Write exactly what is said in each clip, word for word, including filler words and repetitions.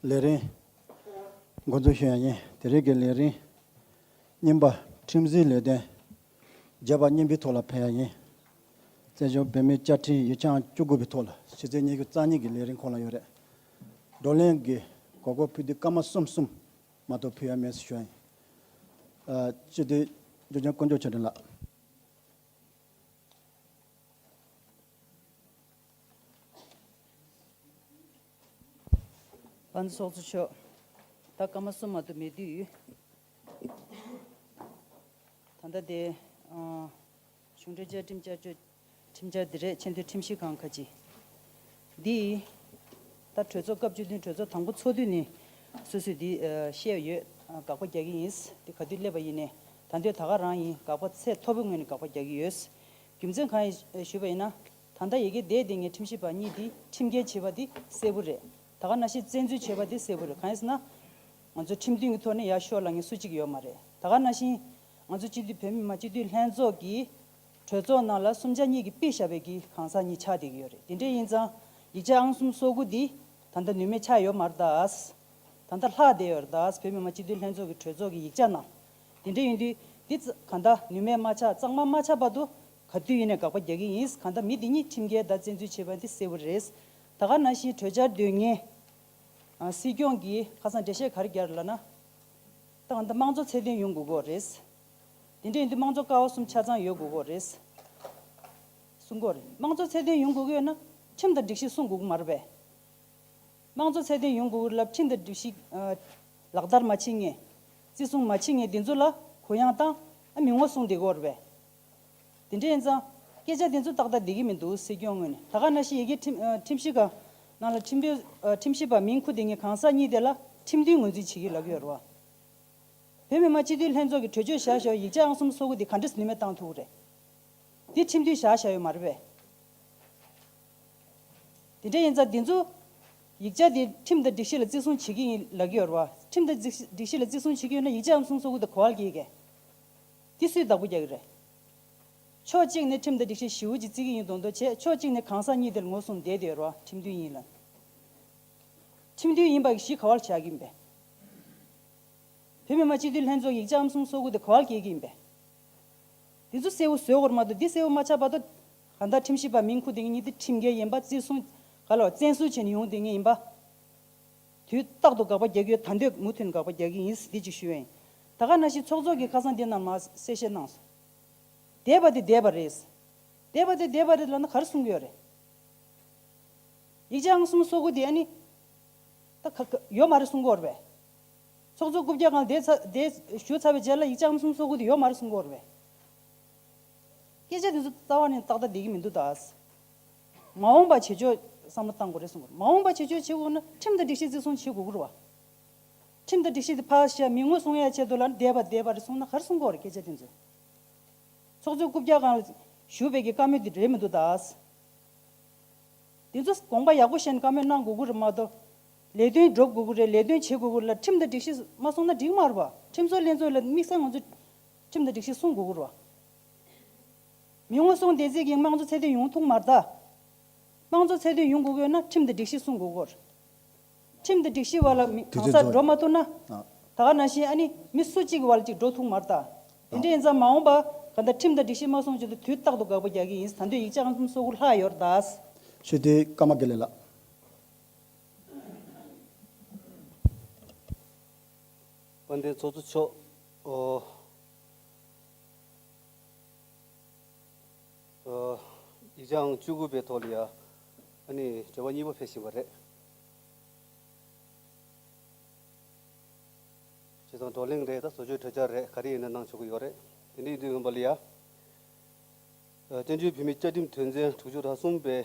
ལས་རིམ་འགོ་འཛུགས་ཞུ་ཡ་ཡིན། དེ་རིང་གི་ལས་རིམ་གཉིས་པ། ཁྲིམས་སྲིད་ལས་དོན་བརྗེ་བ་གཉིས་པའི་ཐོག་ལ་ཕེབས་ཡ་ཡིན། བཙན་བྱོལ་བོད་མིའི་བཅའ་ཁྲིམས་ཡིག་ཆ་ཨང་བཅུ་དགུ་པའི་ཐོག་ལ་ཕྱི་ཚེས་ཉི་ཤུ་རྩ་གཉིས་ཀྱི་ལས་རིམ་ཁོངས་ལ་ཡོད་རེད། བགྲོ་གླེང་གི་གོ་སྐབས་ཕུལ་དུས་སྐར་མ་གསུམ་གསུམ་མ་གཏོགས་ཕུལ་ཡ་མེད་ཞུ་ཡ་ཡིན། ཨ། སྤྱི་འཐུས་འཇུ་ཆེན་དཀོན་མཆོག་ཆོས་སྒྲོན་ལགས། དཔལ་ལྡན་ཚོགས་གཙོ་མཆོག་ད་སྐར་མ་གསུམ་མ་གཏོགས་མེད་དུས། ད་ལྟ་དེ། ཨ། གཞུང་འབྲེལ་བཅའ་ཁྲིམས་བསྐྱར་བཅོས་ཁྲིམས་འཆར་འདི་རེད། ཆེས་མཐོའི་ཁྲིམས་ཞིབ་ཁང་ཁ་ཅིག་འདི། ད་གྲོས་ཚོགས་སྐབས་བཅུ་བདུན་གྲོས་ཚོགས་དང་པོ་ཚོགས་དུས་ནས་སོ་སོས་འདི་བཤད་ཡོད། དགག་པ་རྒྱག་གི་ཡིན། འདི་ག་དུས་སླེབས་པ་ཡིན་ནའི་ད་འདོད་ད་ག་རང་ཡིན། དགག་པ་ཚད་མཐོ་པོའི་ངོས་ནས་དགག་པ་རྒྱག་གི་ཡོད། རྒྱུ་མཚན་གང་ཡིན་ཞུས་པ་ཡིན་ན། ད་ལྟ་ཡ་གི་དེ་དེ་ངས་ཁྲིམས་ཞིབ་པ་གཉིས་འདི་ཁྲིམས་འགལ་བྱས་པ་འདི་གསལ་པོ་རེད། ད་ག་ནང་བཞིན་བཙན་འཛུལ་བྱས་པ་འདི་གསལ་པོ་རེད། གང་ཡིན་ཟེར་ན། ང་ཚོ་ཁྲིམས་མཐུན་གྱི་ཐོག་ནས་ཡར་ཤོག་ལབ་མཁན་སུ་གཅིག་ཡོད་མ་རེད། ད་ག་ནང་བཞིན་ང་ཚོ་སྤྱི་འཐུས་བོད་མི་མང་སྤྱི་འཐུས་ལྷན་ཚོགས་ཀྱི་གྲོས་ཚོགས་ནང་ལ་གསུམ་ཆ་གཉིས་ཀྱིས་ཕུད་བཞག་པའི་གི་གང་ཟག་གཉིས་ཆགས་བསྡད་ཀྱི་ཡོད་རེད། དེ་འདྲ་ཡིན་ཙང་ཡིག་ཆ་ཨང་གསུམ་སོ་དགུ་འདི་ད་ལྟ་ནུས་མེད་ཆགས་ཡོད་མ་རེད་ད། ད་ལྟ་ལྷག་བསྡད་ཡོད་རེད་ད། བོད་མི་མང་སྤྱི་འཐུས་ལྷན་ཚོགས་ཀྱི་གྲོས་ཚོགས་ཀྱི་ཡིག་ཆ་ནང་། དེ་འདྲ་ཡིན་དུས་འདི་ཙ་གང་ལྟར་ནུས་མེད་མ་ཆགས། གཙང་མ་མ་ཆགས་བར་དུ་ག་དུས་ཡིན་ནའི་དགག་པ་རྒྱག་གི་ཡིན། གང་ལྟར་མི་འདི་གཉིས་ཁྲིམས་འགལ་དང་བཙན་འཛུལ་བྱས་པ་འདི་གསལ་པོ་རེད། ད་ག་ནང་བཞིན་གྲོས་འཆར་དོན་ལྔ། ཨ། སྲིད་སྐྱོང་གིས་ཁ་སང་འགྲེལ་བཤད་ག་རེ་བརྒྱབ་ལབ་ན། ད་གང་ལྟར་དམངས་གཙོ་ཚད་ལྡན་ཡོང་དགོས་ཀྱི་རེད། དེ་འདྲ་ཡིན་དུས་དམངས་གཙོ་ཀ་བ་གསུམ་ཆ་ཚང་ཡོད་དགོས་ཀྱི་རེད་གསུང་གི་ཡོད་རེད། དམངས་གཙོ་ཚད་ལྡན་ཡོང་དགོས་ཀྱི་ཡོད་ན་ཁྲིམས་དང་སྒྲིག་གཞི་སྲུང་དགོས་ཀྱི་མ་རེད་པས། དམངས་གཙོ་ཚད་ལྡན་ཡོང་དགོས་ཀྱི་ལབ་ཁྲིམས་དང་སྒྲིག་གཞི། ཨ། ལག་བསྟར་མ་བྱེད་མཁན། བརྩི་སྲུང་མ་བྱེད་མཁན་འདི་ཚོ་ལ་གུ་ཡངས་བཏང་། ཨ། མི་ངོ་སྲུང་བསྡད་ཀྱི་ཡོད་རེད་པས། དེ་འདྲ་ཡིན་ཙང་སྐད་ཆ་དེ་ཚོ་ཏག་ཏག་བསྡད་ཀྱི་མི་འདུག་སྲིད་སྐྱོང་ངོས་ནས། ད་ག་ནང་བཞིན་ཡ་གི་ཁྲིམས་ཨ། ཁྲིམས་ཞིབ་ཁང་ནང་ལ་ཁྲིམས་དཔོན་ཨ། ཁྲིམས་ཞིབ་པ་མིང་ཁུར་དེ་ངས་གང་ཟག་གཉིས་དེ་ལ་ཁྲིམས་མཐུན་ངོས་འཛིན་བྱེད་ཀྱི་ལབ་ཀྱི་ཡོད་རེད་བ། བོད་མི་མང་སྤྱི་འཐུས་ལྷན་ཚོགས་ཀྱི་གྲོས་ཆོད་བཞག་བཞག་ཡིག་ཆ་ཨང་གསུམ་སོ་དགུ་དེ་ག་འདྲས་ནུས་མེད་བཏང་ཐུབ་ཀྱི་རེད། འདི་ཁྲིམས་མཐུན་བཞག་བཞག་ཡོད་མ་རེད་པས། དེ་འདྲ་ཡིན་ཙང་འདི་ཚོ་ཡིག་ཆ་དེ་ཁྲིམས་དང་སྒྲིག་གཞི་ལ་བརྩི་སྲུང་བྱེད་ཀྱི་ཡིན་ལབ་ཀྱི་ཡོད་རེད་བ། ཁྲིམས་དང་སྒྲིག་སྒྲིག་གཞི་ལ་བརྩི་སྲུང་བྱེད་ཀྱི་ཡོད་ན་ཡིག་ཆ་ཨང་གསུམ་སོ་དགུ་དེ་ག་པར་འགྱེལ་གི། འདི་སུས་བདག་པོ་རྒྱག་གི་རེད། ཕྱོགས་གཅིག་ནས་ཁྲིམས་དང་སྒྲིག་གཞི་ཞེ་པོ་ཅིག་བརྩི་གི་ཡིན་མདོག་མདོག་བྱས། ཕྱོགས་གཅིག་ནས་གང་ཟག་གཉིས་དེར་ངོ་སྲུང་བསྡད་དེ་ཡོད་རེད་བ། ཁྲིམས་མཐུན་ཡིན་ལབ། ཁྲིམས་མཐུན་ཡིན་པ་གི་གཞི་ག་པར་བཞག་གི་ཡིན་པས། བོད་མི་མང་སྤྱི་འཐུས་ལྷན་ཚོགས་ཡིག་ཆ་ཨང་གསུམ་སོ་དགུ་དེ་ག་པར་འགྱེལ་གི་ཡིན་པས། འདི་ཚོ་གསལ་པོ་བཟོ་དགོས་རེད་མ་གཏོགས། འདི་གསལ་པོ་མ་ཆགས་བར་དུ་གང་ལྟར་ཁྲིམས་ཞིབ་པ་མིང་ཁུར་དེ་ངས་འདི་ཁྲིམས་འགལ་ཡིན་པ། བརྩི་སྲུང་ག་ལ་བཙན་བཟུང་བྱས་ནས་ཡོང་དེ་ངས་ཡིན་པ། དུས་རྟག་ཏུ་དགག་པ་རྒྱག་གི་ཡོད། ད་འདོད་མུ་མཐུད་ནས་དགག་པ་རྒྱག་གི་ཡིན། འདི་གཅིག་ཞུ་ཡ་ཡིན། ད་ག་ནང་བཞིན་ཚོགས་གཙོ་གིས་ཁ་སང་འདི་ནང་མར་གསལ་བཤད་གནང་སོང་། འདས་པ་དེ་འདས་པ་རེད། འདས་པ་དེ་འདས་པ་རེད་ལབ་ན་ག་རེ་གསུང་གི་ཡོད་རེད། ཡིག་ཆ་ཨང་གསུམ་སོ་དགུ་དེ་ཨ་ནི། ད་ག་ག་ཡོད་མ་རེད་གསུང་གི་ཡོད་རེད་པས། ཚོགས་གཙོ་རྐུབ་བཀྱག་སྒང་ལ་བསྡད་ཚ་བསྡད་བཞུགས་ཚར་བའི་རྗེས་ལ་ཡིག་ཆ་ཨང་གསུམ་སོ་དགུ་དེ་ཡོད་མ་རེད་གསུང་གི་ཡོད་རེད་པས། སྐད་ཆ་དེ་ཚོ་རྩ་བ་ནས་ཏག་ཏག་བསྡད་ཀྱི་མི་འདུག་ད། མ་འོངས་པ་བྱེད་ཕྱོགས་བསམ་བློ་བཏང་དགོས་རེད་གསུང་གི་ཡོད་རེད། མ་འོངས་པ་བྱེད་ཕྱོགས་བྱེད་དགོས་ན་ཁྲིམས་དང་སྒྲིག་གཞི་བརྩི་སྲུང་བྱེད་དགོས་ཀྱི་རེད་བ། ཁྲིམས་དང་སྒྲིག་གཞི་དེ་ཕར་བཞག་མི་ངོ་སྲུང་ཡ་ཆེད་དུ་ལ་འདས་པ་འདས་པ་རེད་གསུངས་ན་ག་རེ་གསུང་གི་ཡོད་རེད། སྐད་ཆ་དེ་ཚོ། ཚོགས་གཙོའི་རྐུབ་བཀྱག་སྒང་ལ་བཞུགས་པའི་གི་བཀའ་མོལ་དེ་རེད་མི་འདུག་ད། དེ་ཚོ་དགོངས་པ་ཡག་པོ་བཞེས་ནས་བཀའ་མོལ་གནང་དགོས་ཀྱི་རེད་མ་གཏོགས། ལས་དོན་སྒྲུབ་དགོས་ཀྱི་རེད། ལས་དོན་བྱེད་དགོས་ཀྱི་རེད་ལ་ཁྲིམས་དང་སྒྲིག་གཞི་མ་སྲུང་ན་འགྲིག་མ་རེད་བ། ཁྲིམས་བཟོ་ལྷན་ཚོགས་ལ་དམིགས་བསལ་ང་ཚོས་ཁྲིམས་དང་སྒྲིག་གཞི་སྲུང་དགོས་ཀྱི་རེད་བ། མི་ངོ་སྲུང་བསྡད་རྩིས་ཀྱིས་དམངས་གཙོ་ཚད་ལྡན་ཡོང་ཐུབ་མ་རེད་ད། དམངས་གཙོ་ཚད་ལྡན་ཡོང་དགོས་ཀྱི་ཡོད་ན་ཁྲིམས་དང་སྒྲིག་གཞི་སྲུང་དགོས་ཀྱི་རེད། ཁྲིམས་དང་སྒྲིག་གཞི་བར་ལ་མི་དུས་གང་ཚོད་ཟག་རྫོགས། འགྲོ་མ་ཐུབ་ན། ཨ། ད་ག་ནང་བཞིན་ཨ་ནི་མི་སུ་གཅིག་གི་བར་ལ་གཅིག་འགྲོ་ཐུབ་མ་རེད་ད། དེ་འདྲ་ཡིན་ཙང་མ་འོངས་པ་གང་ལྟར་ཁྲིམས་དང་སྒྲིག་གཞི་མ་སྲུང་ཆེད་དུ་དུས་རྟག་ཏུ་དགག་པ་རྒྱག་གི་ཡིན། ད་དུང་ཡིག་ཆ་ཨང་གསུམ་སོ་དགུ་ལྷག་ཡོད་རེད་ད། ཞུ་དེ་ཀརྨ་དགེ་ལེགས་ལགས། དཔལ་ལྡན་ཚོགས་གཙོ་མཆོག། ཨོ། ཨོ། ཡིག་ཆ་ཨང་བཅུ་དགུ་པའི་ཐོག་ལ་ཡ། ཨ་ནི་དྲི་བ་གཉིས་པ་ཕེབས་བཞིན་པ་རེད། བྱས་ཙང་བགྲོ་གླེང་རེད། ད་བཟོ་བཅོས་གྲོས་འཆར་རེད། ག་རེ་ཡིན་ན་གནང་ཆོག་གི་ཡོད་རེད། དེ་འདྲ་ཡིན་དུས་ཡིན་པ་ལ་ཡ། ཨ། བཙན་བྱོལ་བོད་མིའི་བཅའ་ཁྲིམས་དོན་ཚན་དྲུག་ཅུ་རེ་གསུམ་པའི་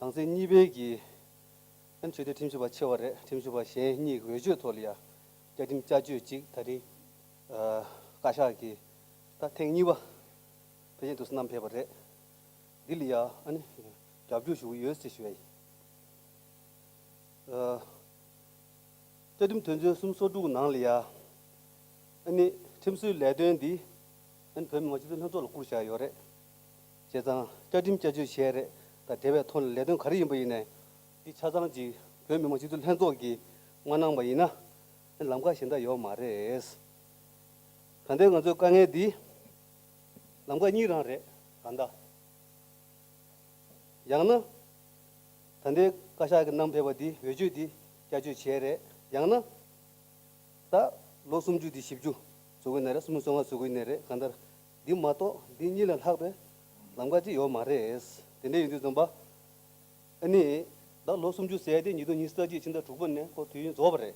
ནང་གསེས་གཉིས་པའི་གི། ཨ་ནི་ཆོས་དད་ཁྲིམས་ཞིབ་པ་ཆེ་བ་རེད། ཁྲིམས་ཞིབ་པ་གཞན་གཉིས་ཀྱི་འོས་ཆོས་ཐོག་ལ་ཡ། བཅའ་ཁྲིམས་བསྐྱར་བཅོས་གཅིག་ད་རེས། ཨ། བཀའ་ཤག་གིས་ད་ཐེངས་གཉིས་པ་ཕལ་ཆེར་དུ་བསྣམས་ཕེབས་པ་རེད། འདི་ལ་ཡ་ཨ་ནི་རྒྱབ་སྐྱོར་ཞུ་གི་ཡོད་ཅེས་ཞུ་ཡ་ཡིན། ཨ། བཅའ་ཁྲིམས་དོན་ཚན་གསུམ་སོ་དྲུག་ནང་ལ་ཡ། ཨ་ནི་ཁྲིམས་བཟོའི་ལས་དོན་འདི་ཨ་ནི་བོད་མི་མང་སྤྱི་འཐུས་ལྷན་ཚོགས་ལ་བསྐུར་བཞག་ཡོད་རེད། བྱས་ཙང་བཅའ་ཁྲིམས་བསྐྱར་བཅོས་བྱས་རེད། ད་འབྲེལ་བའི་ཐོག་ནས་ལས་དོན་ག་རེ་ཡིན་པ་ཡིན་ནའི་འདི་ཆ་ཚང་ཅིག་བོད་མི་མང་སྤྱི་འཐུས་ལྷན་ཚོགས་ཀྱིས་ མ་གནང་པ་ཡིན་ན་ལམ་ཁ་གཞན་དག་ཡོད་མ་རེད། ད་ལྟའི་ང་ཚོའི་དཀའ་ངལ་འདི་ལམ་ཁ་གཉིས་རང་རེད། གང་ལྟར་ཡང་ན་ད་ལྟའི་བཀའ་ཤག་གི་བསྣམས་ཕེབས་པ་འདི་འོས་ཆོས་འདི་བསྐྱར་བཅོས་བྱས་རེད། ཡང་ན་ད་ལོ་སུམ་ཅུ་འདི་བཞི་བཅུ་བཟོ་གི་ཡིན་ན་རེད། སུམ་ཅུ་སོ་ལྔ་བཟོ་གི་ཡིན་ན་རེད། གང་ལྟར་འདི་མ་གཏོགས་འདི་གཉིས་ལས་ལྷག་པའི་ལམ་ཁ་ཅིག་ཡོད་མ་རེད། དེ་འདྲ་ཡིན་དུས་ཙམ་པ། ཨ་ནི། ད་ལོ་སུམ་ཅུ་ཟེར་ཡ་དེ་ཉིས་སྟོང་ཉི་ཤུ་རྩ་གཅིག་ཕྱི་ཟླ་དྲུག་པ་ནས་ཁོ་དུས་ཡུན་རྫོགས་པ་རེད།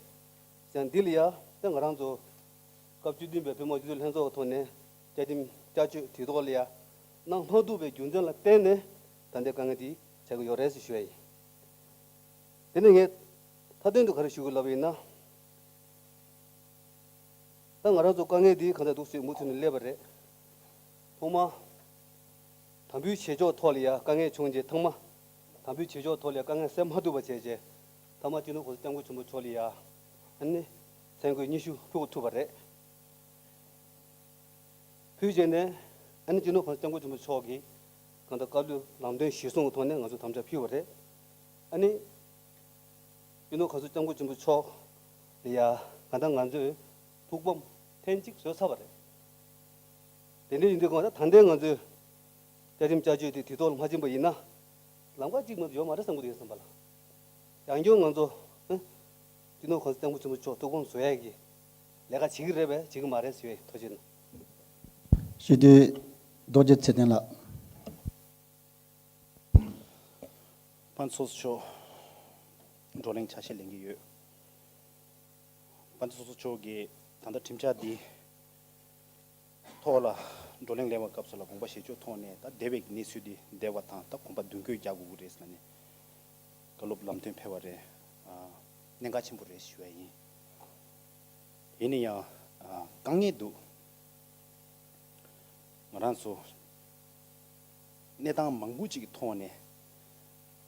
ཡང་འདི་ལ་ཡ་ད་ང་རང་ཚོ་སྐབས་བཅུ་བདུན་པའི་བོད་མི་མང་སྤྱི་འཐུས་ལྷན་ཚོགས་ཀྱི་ཐོག་ནས་བཅའ་ཁྲིམས་བསྐྱར་བཅོས་དུས་ཐོག་ལ་ཡ་གནང་མ་ཐུབ་པའི་རྒྱུ་མཚན་ལ་བརྟེན་ནས་ད་ལྟའི་དཀའ་ངལ་འདི་ཆགས་ཀྱི་ཡོད་རེད་ཞེས་ཞུ་ཡ་ཡིན། དེ་ནས་ངས་མཐའ་དོན་དུ་ག་རེ་ཞུ་དགོས་ལབ་པ་ཡིན་ན། ད་ང་རང་ཚོ་དཀའ་ངལ་འདི་གང་ལྟར་འདུག་སེ་མུ་མཐུད་ནས་སླེབས་པ་རེད། ཐོག་མ། དམ་འབུལ་བྱེད་ཕྱོགས་ཐོག་ལ་ཡ་དཀའ་ངལ་བྱུང་རྗེས་ཐང་མ། དམ་འབུལ་བྱེད་ཕྱོགས་ཐོག་ལ་ཡ་དཀའ་ངལ་སེལ་མ་ཐུབ་པ་བྱས་རྗེས། ཐ་མ་སྤྱི་ནོར་གོང་ས་སྐྱབས་མགོན་ཆེན་པོ་མཆོག་ལ་ཡ། ཨ་ནི། མཚན་བཀོད་སྙན་ཞུ་ཕུལ་ཐུབ་པ་རེད། ཕུལ་རྗེས་ནས། ཨ་ནི་སྤྱི་ནོར་གོང་ས་སྐྱབས་མགོན་ཆེན་པོ་མཆོག་གིས། གང་ལྟར་བཀའ་སློབ་ལམ་སྟོན་གཞིར་བཟུང་གི་ཐོག་ནས་ང་ཚོ་དམ་བཅའ་ཕུལ་བ་རེད། ཨ་ནི། སྤྱི་ནོར་གོང་ས་སྐྱབས་མགོན་ཆེན་པོ་མཆོག་ལ་ཡ་གང་ལྟར་ང་ཚོས་ཐུགས་ཕམ་ཐེངས་གཅིག་བཟོས་ཚར་བ་རེད། དེ་འདྲ་ཡིན་དུས་གང་ལྟར་ད་ལྟའི་ང་ཚོས་བཅའ་ཁྲིམས་བསྐྱར་བཅོས་དེ་དུས་ཐོག་ལ་མ་ཕྱིན་པ་ཡིན་ན་ལམ་ཁ་གཅིག་མ་གཏོགས་ཡོད་མ་རེད་བསམ་གྱི་འདུག་ཡིན་བསམ་པ་ལ། ཡང་བསྐྱར་ང་ཚོ་ཨ་སྤྱི་ནོར་གོང་ས་སྐྱབས་མགོན་ཆེན་པོ་མཆོག་ཐུགས་དགོངས་བཟོ་ཡ་གི་ལས་ཀ་བྱེད་ཀྱི་རེད་པས་བྱེད་ཀྱི་མ་རེད་ཟེར་བའི་ཐུགས་རྗེ་གནང་། སྤྱི་འཐུས་རྡོ་རྗེ་ཚེ་བརྟན་ལགས། དཔལ་ལྡན་ཚོགས་གཙོ་མཆོག་བགྲོ་གླེང་ཆ་ཤས་ལེན་གྱི་ཡོད། དཔལ་ལྡན་ཚོགས་གཙོ་མཆོག་གིས་ད་ལྟ་ཁྲིམས་འཆར་འདི་ཐོག་ལ་བགྲོ་གླེང་ལེན་པའི་སྐབས་སུ་ལ་དགོངས་པ་བཞེས་ཕྱོགས་ཐོག་ནས་ད་འདས་པའི་གནས་ཚུལ་འདི་བསྡད་པ་དང་ད་གོམ་པ་མདུན་སྐྱོད་རྒྱག་དགོས་ཀྱི་རེད་ཟེར་ནས་བཀའ་སློབ་ལམ་སྟོན་ཕེབས་པ་རེད། ཨ། གནད་འགག་ཆེན་པོ་རེད་ཞུ་བ་ཡིན། ཡིན་ན་ཡང་། ཨ། དཀའ་ངལ་འདུག་ང་རང་ཚོ་གནས་སྟངས་མང་པོ་ཅིག་གི་ཐོག་ནས་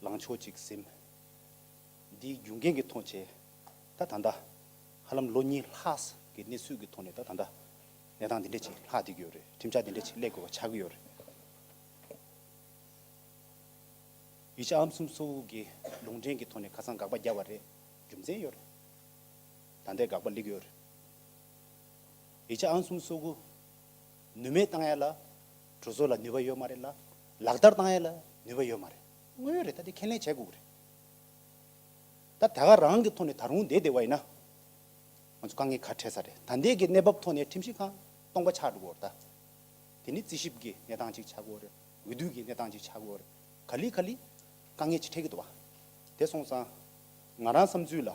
ལངས་ཕྱོགས་ཅིག་ཟིན། འདིའི་རྒྱུ་རྐྱེན་གྱི་ཐོག་བྱས། ད་ད་ལྟ་ཧ་ལམ་ལོ་གཉིས་ལྷག་གི་གནས་ཚུལ་གྱི་ཐོག་ནས་ད་ད་ལྟ་གནས་སྟངས་འདི་འདྲ་ཅིག་ལྷག་བསྡད་ཀྱི་ཡོད་རེད། ཁྲིམས་འཆར་འདི་འདྲ་ཅིག་སླེབས་དགོས་པ་ཆགས་ཀྱི་ཡོད་རེད། ཡིག་ཆ་ཨང་གསུམ་སོ་དགུ་གི་ལུང་འདྲེན་གྱི་ཐོག་ནས་ཁ་སང་དགག་པ་བརྒྱབ་པ་རེད། རྒྱུ་མཚན་ཡོད་རེད། ད་ལྟའི་དགག་པ་སླེབས་ཀྱི་ཡོད་རེད། ཡིག་ཆ་ཨང་གསུམ་སོ་དགུ་ནུས་མེད་བཏང་ཡ་ལ་གྲོས་ཚོགས་ལ་ནུས་པ་ཡོད་མ་རེད་ལ། ལག་བསྟར་བཏང་ཡ་ལ་ནུས་པ་ཡོད་མ་རེད། དངོས་ཡོད་རེད། ད་དེ་ཁས་ལེན་བྱེད་དགོས་ཀྱི་རེད། ད་ད་ག་རང་གི་ཐོག་ནས་ད་རུང་བསྡད་བསྡད་པ་ཡིན་ན། ང་ཚོ་དཀའ་ངལ་ག་འཕྲད་ས་རེད། ད་ལྟའི་གི་གནས་བབ་ཐོག་ནས་ཁྲིམས་ཞིབ་ཁང་སྟོང་པ་ཆགས་འགྲོ་གི་ཡོད་རེད་ད། དེ་ནི་རྩིས་ཞིབ་ཀྱི་གནས་སྟངས་ཅིག་ཆགས་ཀྱི་ཡོད་རེད། འོས་བསྡུ་གི་གནས་སྟངས་ཅིག་ཆགས་ཀྱི་ཡོད་རེད། ག་ལེ་ག་ལེ་དཀའ་ངལ་ཅིག་འཕྲད་ཀྱི་འདུག་བ། དེ་སོང་ཙང་ང་རང་བསམ་ཚུལ་ལ།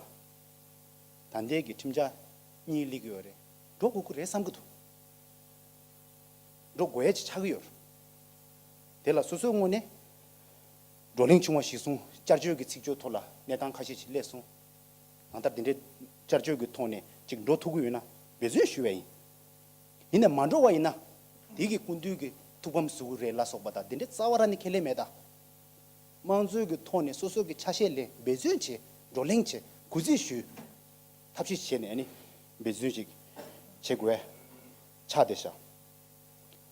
ད་ལྟའི་གི་ཁྲིམས་འཆར་གཉིས་སླེབས་ཀྱི་ཡོད་རེད། འགྲོ་དགོས་ཀྱི་རེད་བསམ་གྱི་འདུག་འགྲོ་དགོས་ཡ་ཅིག་ཆགས་ཀྱི་ཡོད་རེད། དེ་ལ་སོ་སོའི་ངོས་ནས་བགྲོ་གླེང་བྱུང་བ་གཞིར་བཟུང་བསྐྱར་བཅོས་ཀྱི་ཚིག་བརྗོད་ཐོག་ལ་གནས་སྟངས་ཁ་ཤས་ཅིག་སླེབས་སོང་། གང་ལྟར་འདི་འདྲའི་བསྐྱར་བཅོས་ཀྱི་ཐོག་ནས་ཅིག་འགྲོ་ཐུབ་ཀྱི་ཡོད་ན་འབད་བརྩོན་ཞུ་བ་ཡིན། ཡིན་ནའི་མ་འགྲོ་བ་ཡིན་ན། དེ་གི་སྐུ་མདུན་གྱི་ཐུགས་ཕམ་བཟོ་གི་རེད་ལ་སོགས་པ་དང་དེ་འདྲའི་རྩ་བ་རང་ནས་ཁས་ལེན་མེད་ད། དམངས་གཙོའི་གི་ཐོག་ནས་སོ་སོ་གི་ཆ་ཤས་ལེན། འབད་བརྩོན་བྱེད། བགྲོ་གླེང་བྱེད། གུས་བརྩི་ཞུ། ཐབས་ཤེས་བྱས་ནས་ནི་འབད་བརྩོན་ཅིག་བྱེད་དགོས་ཆགས་བསྡད་ཤག་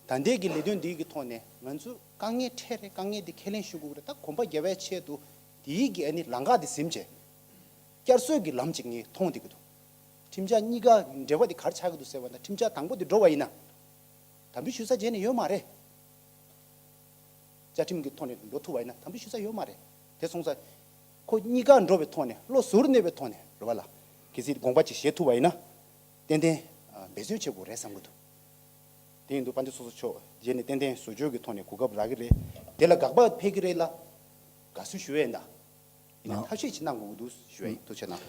ད་ལྟའི་གི་ལས་དོན་འདི་གི་ཐོག་ནས་ང་ཚོས་དཀའ་ངལ་འཕྲད་རེད། དཀའ་ངལ་འདི་ཁས་ལེན་ཞུ་དགོས་རེད། ད་གོམ་པ་རྒྱབ་པའི་ཆེད་དུ་དེའི་གི་ཨ་ནི་ལམ་ཁ་འདི་ཟིན་བྱས། བསྐྱར་གསོའི་གི་ལམ་ཅིག་ངས་མཐོང་བསྡད་ཀྱི་འདུག་ཁྲིམས་འཆར་གཉིས་ཀ་འབྲེལ་བ་འདི་ག་རེ་ཆགས་ཀྱི་འདུག་ཟེར་བ་ན། ཁྲིམས་འཆར་དང་པོ་འདི་འགྲོ་བ་ཡིན་ན། དམ་འབུལ་ཞུ་ས་བྱས་ནས་ཡོད་མ་རེད། བཅའ་ཁྲིམས་ཀྱི་ཐོག་ནས་འགྲོ་ཐུབ་པ་ཡིན་ན་དམ་འབུལ་ཞུ་ས་ཡོད་མ་རེད། དེ་སོང་ཙང་། ཁོ་གཉིས་ཀ་འགྲོ་བའི་ཐོག་ནས་བློ་གཟུར་གནས་པའི་ཐོག་ནས་རེད་བ་ལ། གལ་སྲིད་དགོངས་པ་ཅིག་བཞེས་ཐུབ་པ་ཡིན་ན། ཏན་ཏན་ཨ་འབད་བརྩོན་བྱེད་དགོས་རེད་བསམ་གྱི་འདུག་དེ་ཡིན་དུས་དཔལ་ལྡན་ཚོགས་གཙོ་མཆོག་རྗེས་ནས་ཏན་ཏན་བཟོ་བཅོས་ཀྱི་ཐོག་ནས་གོ་སྐབས་རག་གི་རེད། དེ་ལ་དགག་པ་འཕེལ་གྱི་རེད་ལ། དགའ་བསུ་ཞུ་ཡས་འདའ། ཡིན་ན་ཐབས་ཤེས་ཅིག་གནང་དགོས་ཀྱི་འདུག་ཞུ་ཡས་ཡིན། ཐུགས་རྗེ་གནང་།